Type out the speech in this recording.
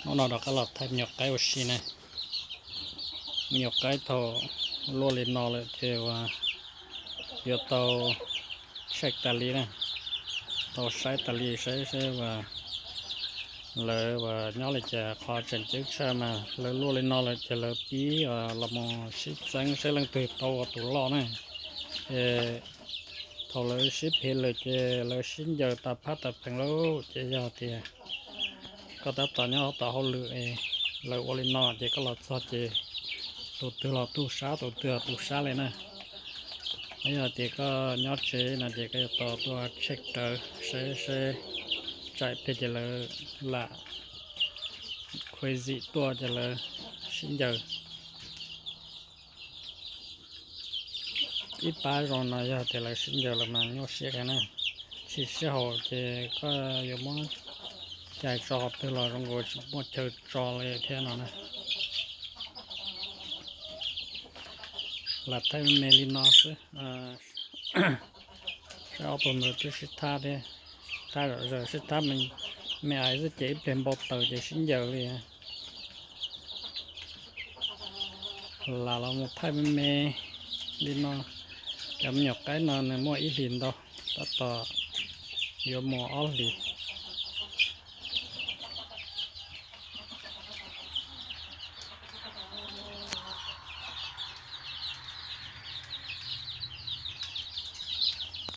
Hnub no rov qab los thaij me nyuam qaib ua si na. Me nyuam qaib thaum luaj li no lawm ces uas yuav tau check tas li na, tau saib tas li saib seb uas lawv uas nyob li cas. Qhov tseem ceeb tshaj mas lawv luaj li no lawm ces lawv pib los mus sib txeeb seb leej twg tau ua tus loj na. Ces thaum lawv sib phem lawm ces lawv sib ncaws tas phab tas pheej lauj. Ces yog tias koj tab tom nyob tom hauj lwm es lawv ua li no ces koj los txog ces tus twg los tu sab, tus twg los tu sab li na. Yog tias koj nyob tsev no ces koj yuav tau tuaj check rawv seb seb tsaim pliag ces lawv lam crazy tuaj ces lawv sib ncaws. Ib pab zoo no yog tias lawv sib ncaws lawm mas nyuaj siab heev na. Tsis sib haum ces koj yuav muab cais tso qhov twg los zoo nkaus tsis muaj chaw tso li thiab no na. Lam thaij me me li no xwb. Saib ob tug ntawd twb sib thab thiab, thab zom zaws sib thab me me xwb ces ib pliag npau taws ces sib ncaws li. Lam los mus thaij me me li no. Cov me nyuam qaib no nws muaj ib hlis ntau, tab tom yuav mus ob hlis.